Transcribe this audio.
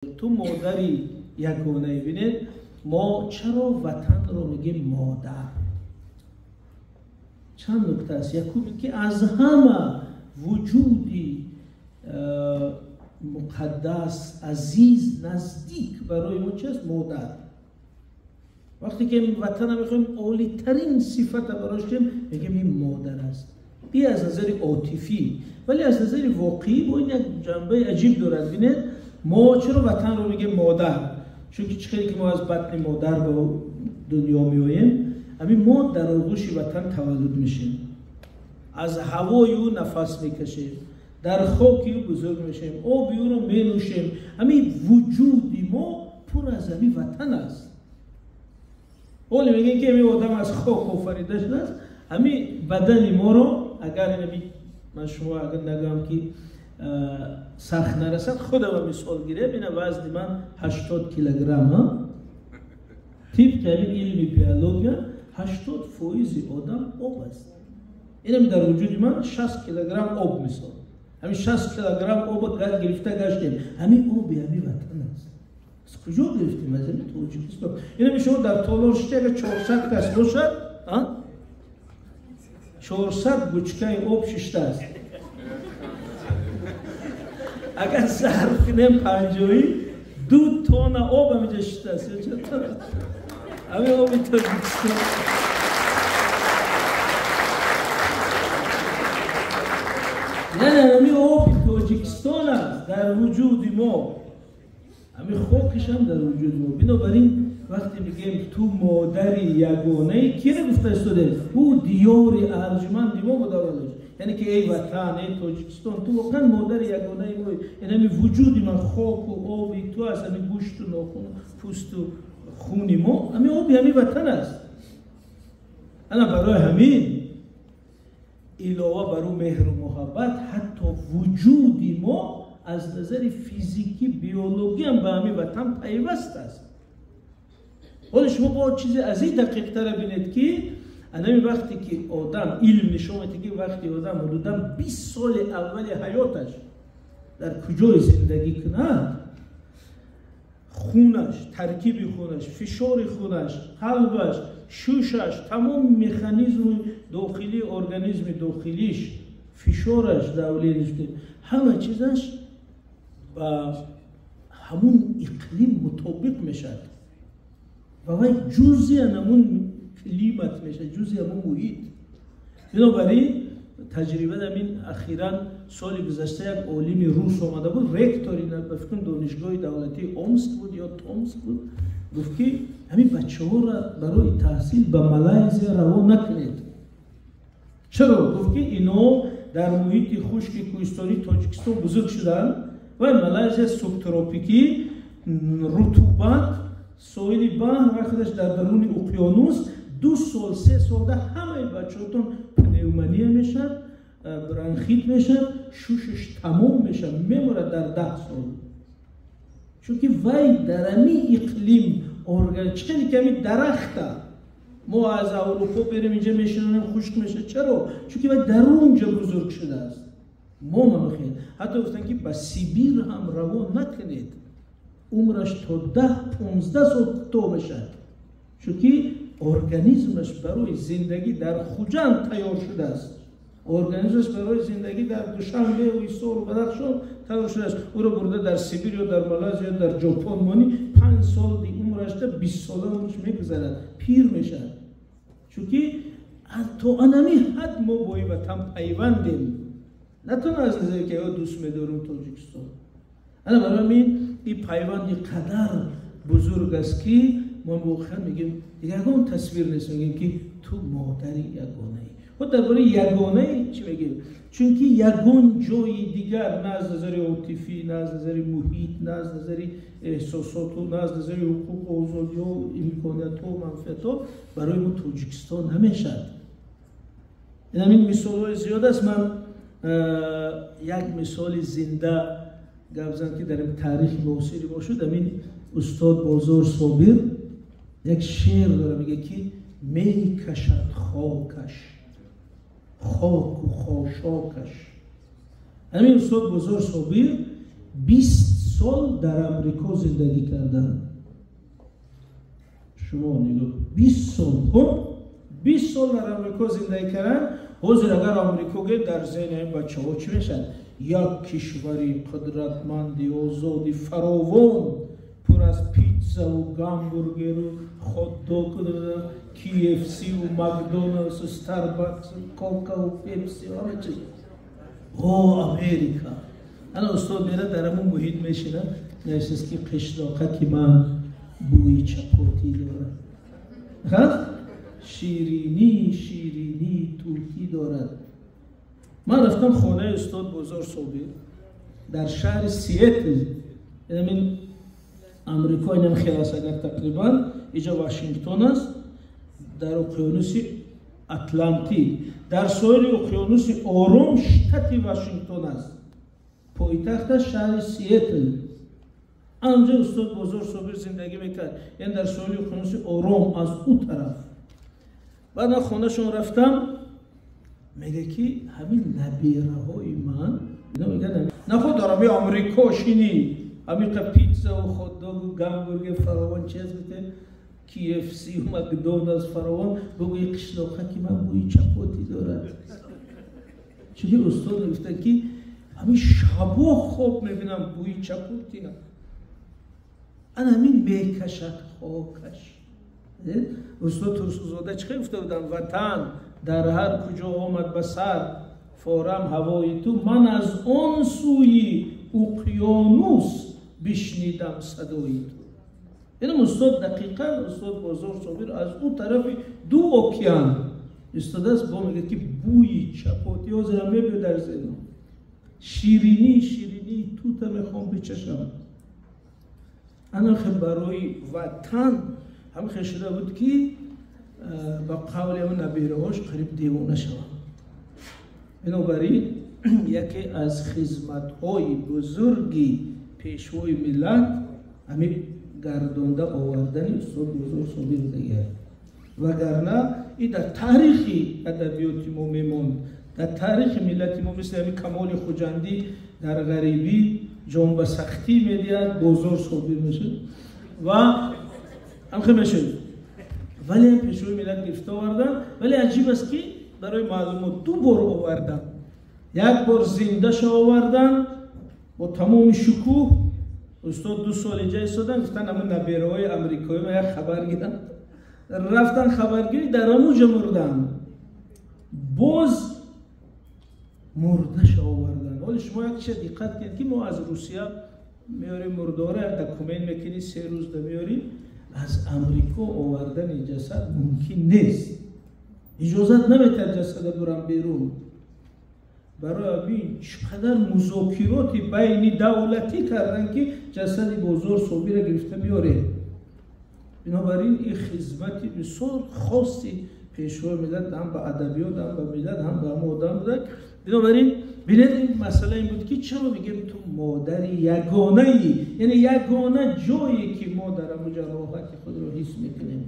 Ту модари ягонае. Бинед, мо чаро ватанро мегем модар? Чанд нукта аст. Якум, ки аз ҳама вуҷуди муқаддас, азиз, наздик барои мо чи аст? Модар. Вақте ки ватана мехоҳем олитарин сифата барош дем, мегем ин модар аст. И аз назари отифӣ, вале аз назари воқеӣ бо ин як ҷанбаи аҷиб дорад. Бинед, мо чаро ватанро мегем модар? Чунки чӣ хеле ки мо аз батни модар ба дунё меоем, ҳамин мо дар оғӯши ватан таваллуд мешем, аз ҳавои ӯ нафас мекашем, дар хоки ӯ бузург мешем, оби ӯро менӯшем. Ҳамин вуҷуди мо пур аз ҳамин ватан аст. Ҳоле мегӯем, ки ҳамин одам аз хок офарида шудааст. Ҳамин бадани моро агар ман шумо агар нагӯям, ки сахт нарасад, худама мисол гирем, ина вазни ман 80 килограмм. Тибқи ҳамин илми биология 80% одам об аст. Инам дар вуҷуди ман 60 килограмм об. Мисол, ҳамин 60 килограмм оба гирифта гаштем. Ҳамин оби ҳамин ватан аст. Аз куҷо гирифтем? Аз ҳамин Тоҷикистон. Инам шумо дар толор шишта, агар 400 кас бошад, 400 бучкаи об шиштааст. Агар зарб кунем 50-ӣ, 2 тонна об ҳаминҷа шиштааст. Ҳамин оби Тоҷикистон. Яъне ҳамин оби Тоҷикистон аст дар вуҷуди мо, ҳамин хокишам дар вуҷуди мо. Бинобар ин вақте мегӯем ту модари ягонае, киро гуфта истодем? Ӯ диёри арҷманди мо буда валеш. Яъне ки эй ватан, эй Тоҷикистон, ту воқеан модари ягонаи мо. Яъне ҳамин вуҷуди ман хоку оби ту аст, ҳамин гӯшту нохуну пӯсту хуни мо ҳамин оби ҳамин ватан аст. Ана барои ҳамин илова бар ӯ меҳру муҳаббат, ҳатто вуҷуди мо аз назари физикӣ, биологиям ба ҳамин ватан пайваст аст. Ҳоло шумо бо чизе аз ин дақиқтара бинед, ки анами вақте ки одам, илм нишон медиҳад, ки вақте одам ҳудудан 20 соли аввали ҳаёташ дар куҷое зиндагӣ кунад, хунаш, таркиби хунаш, фишори хунаш, қалбаш, шушаш, тамоми механизми дохилӣ, организми дохилиш, фишораш, давлениш, ҳама чизаш ба ҳамун иқлим мутобиқ мешавад ва вай ҷузъи ҳамун климат мешавад, ҷузъи ҳамун муҳит. Бинобар ин таҷриба ҳамин ахиран соли гузашта як олими рус омада буд, ректори ба фикрам донишгоҳи давлатии Омск буд ё Томск буд, гуфт, ки ҳамин бачаҳоро барои таҳсил ба Малайзия равон накунед. Чаро? Гуфт, ки ино дар муҳити хушки кӯҳистонии Тоҷикистон бузург шуданд ва Малайзия субтропикӣ, рутубат, соҳили баҳр ва худаш дар даруни уқёнус, 2 сол, 3 солда ҳамаи бачаҳотон пневмония мешавад, бронхит мешавад, шушаш тамом мешавад, меморад дар 10 сол. Чунки вай дар ҳамин иқлим орган чӣ ки ҳамин дарахта мо аз Аврупо берем, инҷа мешинонем, хушк мешавад. Чаро? Чунки вай дар онҷа бузург шудааст. Мо мамехоҳем. Ҳатто гуфтанд, ки ба Сибир ҳам равон накунед, умраш то 10-15 сол кӯтоҳ мешавад, чунки организмаш барои зиндагӣ дар Хуҷанд тайёр шудааст, организмаш барои зиндагӣ дар Душанбе, Ҳисору Бадахшон тайёр шудааст. Ӯро бурда дар Сибир ё дар Малайзия ё дар Ҷопон монӣ, 5 сол умрашда, 20 сола умраш мегузарад, пир мешавад. Чунки то анами ҳад мо бо ин ватан пайвандем, на танҳо аз назаре ки дӯст медорем Тоҷикистон. Ана барои ҳамин ин пайванди қадар бузург аст, ки мо воқеан мегӯем, ягон тасвир нест, мегӯем, ки ту модари ягонаӣ. Худ дар бораи ягонаӣ чӣ мегӯем? Чунки ягон ҷои дигар на аз назари отифӣ, на аз назари муҳит, на аз назари эҳсосоту, на аз назари ҳуқуқу озодиҳо, имкониятҳо, манфиатҳо барои мо Тоҷикистон намешавад. Ин ҳамин мисолҳои зиёд аст. Ман як мисоли зинда гап занам, ки дар таърихи муосири мо шуд. Ҳамин устод Бозор Собир як шеър дорад, мегӯяд, ки мекашад хокаш хоку хошокаш. Ҳамин устод Бозор Собир 20 сол дар Амрико зиндагӣ карданд. Шумо нигоҳ, 20 сол, хуб, 20 сол дар Амрико зиндагӣ карданд. Ҳозир агар Амрико гӯем, дар зеҳни ин бачаҳо чӣ мешавад? Як кишвари қудратманди озоди фаровон, пур аз питсаву гамбургеру хот-догу KFC-ву Макдоналдсу Старбаксу Кокаву Пепси, ҳама чиз. О, Америка! Ана устод мерад, дар ҳамун муҳит мешинад, нависад, ки қишлоқаки ман бӯи чапотӣ дорад, ширинӣ ширинии тутӣ дорад. Ман рафтам хонаи устод Бозор Собир дар шаҳри Сиэтл, ин Амрико, инам хел аст, агар тақрибан иҷо Вашингтон аст, дар уқёнуси Атлантик, дар соҳили уқёнуси Ором штати Вашингтон аст, пойтахташ шаҳри Сиэтл. Анҷо устод Бозор Собир зиндагӣ мекард, яъне дар соҳили уқёнуси Ором аз ӯ тараф. Баъд ман хонашон рафтам, мега, ки ҳамин набераҳои ман наход дар ҳами Амрико шинӣ, ҳамиқа питсаву хот-догу гамбургер фаровон, чиз гуфте, KFC, Макдоналдс фаровон, бугӯи қишлоқа ки ман бӯи чапотӣ дорад. Чунки устод мегуфтанд, ки ҳамин шабо хоб мебинам, бӯи чапотӣ ана ҳамин мекашад хокаш. Устод Турсунзода чӣ гуфта буданд? Ватан дар ҳар куҷо омад ба сар форам ҳавои ту, ман аз он сӯи уқёнус бишнидам садои ту. Инам устод дақиқан, устод Бозор Собир аз ӯ тарафи ду океан истодааст, бо мегӯяд, ки бӯи чапотӣ ҳозирам мебиёд дар зеҳнам, ширинӣ ширинии тута мехоҳам бичашам. Ана хел барои ватан ҳам хел шуда буд, ки ба қавли ҳамн набераҳош қариб девона шавам. Бинобар ин яке аз хизматҳои бузурги пешвои миллат ҳамин гардонда овардани устод Бозор Собир будагиа, вагарна и дар таърихи адабиёти мо мемонд, дар таърихи миллати мо, мисли ҳамин Камоли Хуҷандӣ дар ғарибӣ ҷон ба сахтӣ медиҳад, Бозор Собир мешуд ва ҳамхел мешуд. Вале пешвои миллат гирифта овардан. Вале аҷиб аст, ки барои маълумот ду бор овардан. Як бор зиндаша овардан бо тамоми шукӯҳ. Устод 2 сол иҷа истодан, гуфтан ҳамун набераҳои амрикоӣ ма як хабар гирам. Рафтан хабаргирӣ, дар ҳамуҷа мурдан. Боз мурдаша овардан. Ҳоли шумо як чиза диққат кунед, ки мо аз Русия меорем мурдора, як документ мекунӣ, 3 рӯз да меорӣ. Аз Амрико овардани ҷасад мумкин нест, иҷозат наметиҳад ҷасада бурам берун. Барои ҳамин чӣ қадар музокироти байни давлатӣ кардан, ки ҷасади Бозор Собира гирифта биёрем. Бинобар ин ин хизмати бисёр хоси пешвои миллат ҳам ба адабиёт, ҳам ба миллат, ҳам ба ҳама одам буда. Бинобар ин бинед, ин масъала ин буд, ки чаро мегӯем ту модари ягонаи, яъне ягона ҷое, ки мо дар ҳамуҷа роҳати худро ҳис мекунем.